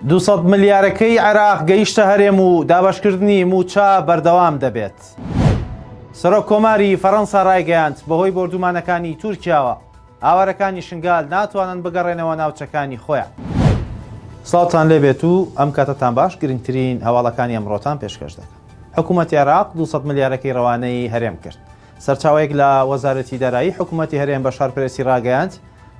200 ملیارەکەی عێراق گەیشتە هەرێم و دابەشکردنی مووچە بەردەوام دەبێت. سەرۆک کۆماری فەرەنسا ڕایگەیاند، بەهۆی بۆردومانەکانی تورکیاوە ئاوارەکانی شنگال ناتوانن بگەڕێنەوە ناوچەکانی خۆیان. سڵاوتان لێبێت و ئەم کاتەتان باش گرنگترین هەواڵەکانی ئەمڕۆتان پێشکەش دەکەم. حکوومەتی عێراق 200 ملیارەکەی ڕەوانەی هەرێم کرد. سەرچاوەیەک لە وەزارەتی دارایی حکوومەتی هەرێم بە شارپرێسی ڕاگەیاند،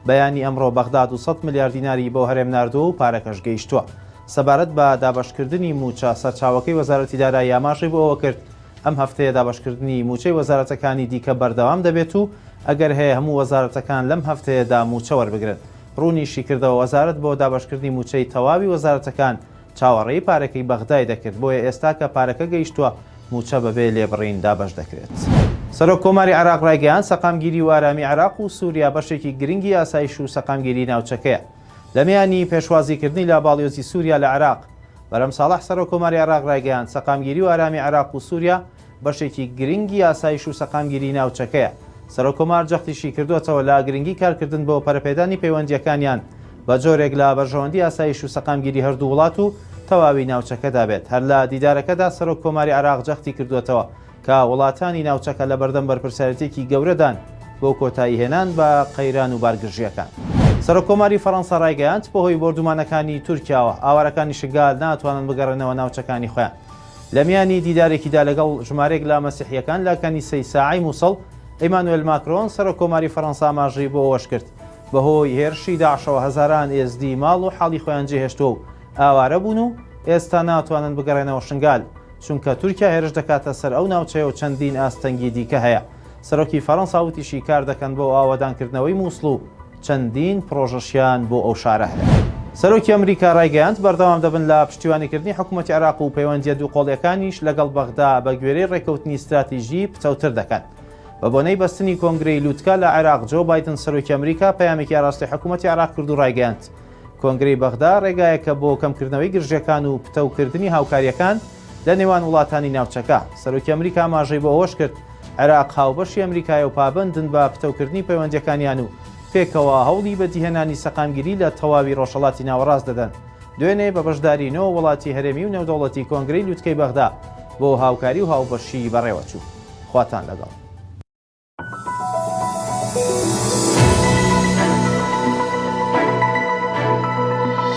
بەیانی ئەمڕۆ بەغدا 200 ملیار دیناری بۆ هەرێم ناردووە و پارەکەش گەیشتووە. سەبارەت بە دابەشکردنی مووچە، سەرچاوەکەی وەزارەتی دارایی ئاماژەی بۆ ئەوە کرد، ئەم هەفتەیە دابەشکردنی مووچەی وەزارەتەکانی دیکە بەردەوام دەبێت و ئەگەر هەیە هەموو وەزارەتەکان لەم هەفتەیەدا مووچە وەربگرن. ڕوونیشیکردەوە، وەزارەت بۆ دابەشکردنی مووچەی تەواوی وەزارەتەکان چاوەڕێی پارەکەی بەغدای دەکرد، بۆیە ئێستا کە پارەکە گەیشتووە مووچە بەبێ لێبڕین دابەش دەکرێت. سەرۆک کۆماری عێراق ڕایگەیاند، سەقامگیری و ئارامی عێراق و سووریا بەشێکی گرنگی ئاسایش و سەقامگیری ناوچەکەیە. لەمیانی پێشوازیکردنی لە باڵیۆزی سووریا لە عێراق، بەرهەم ساڵح سەرۆک کۆماری عێراق ڕایگەیاند، سەقامگیری و ئارامی عێراق و سووریا بەشێکی گرنگی ئاسایش و سەقامگیری ناوچەکەیە. سەرۆک کۆمار جەختیشی کردووەتەوە لە گرنگی کارکردن بۆ پەرەپێدانی پەیوەندییەکانیان بە جۆرێک لە بەرژەوەندی ئاسایش و سەقامگیری هەردوو وڵات و تەواوی ناوچەکەدا بێت. هەر لە دیدارەکەدا سەرۆک کۆماری عێراق جەختی کردووەتەوە کە وڵاتانی ناوچەکە لەبەردەم بەرپرسیارێتییەکی گەورەدان بۆ کۆتاییهێنان بە قەیران و بارگرژییەکان. سەرۆککۆماری فەرەنسا ڕایگەیاند، بەهۆی بۆردومانەکانی تورکیاوە ئاوارەکانی شنگال ناتوانن بگەڕێنەوە ناوچەکانی خۆیان. لە میانی دیدارێکیدا لەگەڵ ژمارەیەک لە مەسیحییەکان لە کەنیسەی ساعەی موسڵ، ئیمانوێل ماکرۆن، سەرۆککۆماری فەرەنسا ئاماژەی بۆ ئەوەشکرد، بەهۆی هێرشی داعشەوە هەزاران ئێزدی ماڵ و حاڵی خۆیان جێهێشتووە و ئاوارە بوون و ئێستا ناتوانن بگەڕێنەوە شنگال، چونکە تورکیا هێرش دەکاتە سەر ئەو ناوچەیە و چەندین ئاستەنگی دیکە هەیە. سەرۆکی فەرەنسا وتیشی کار دەکەن بۆ ئاوەدانکردنەوەی موسڵ و چەندین پڕۆژەشیان بۆ ئەو شارە هەیە. سەرۆکی ئەمریکا ڕایگەیاند، بەردەوام دەبن لە پشتیوانیکردنی حکومەتی عێراق و پەیوەندییە دووقۆڵییەکانیش لەگەڵ بەغدا بەگوێرەی ڕێککەوتنی ستراتیژی پتەوتر دەکەن. بە بۆنەی بەستنی کۆنگرەی لوتکە لە عێراق، جۆ بایدن سەرۆکی ئەمریکا پەیامێکی ئاراستەی حکومەتی عێراق کرد و ڕایگەیاند، کۆنگرەی بەغدا ڕێگایەکە بۆ کەمکردنەوەی گرژییەکان و پتەوکردنی هاوکارییەکان لە نێوان وڵاتانی ناوچەکە. سەرۆکی ئەمریکا ئاماژەی بۆ ئەوەش کرد، عێراق هاوبەشی ئەمریکایە و پابەندن بە پتەوکردنی پەیوەندییەکانیان و پێکەوە هەوڵی بەدیهێنانی سەقامگیری لە تەواوی ڕۆژهەڵاتی ناوەڕاست دەدەن. دوێنێ بە بەشداری نۆ وڵاتی هەرێمی و نێودەوڵەتی کۆنگرەی لوتکەی بەغدا بۆ هاوکاری و هاوبەشی بەڕێوەچوو. خواتان لەگەڵ.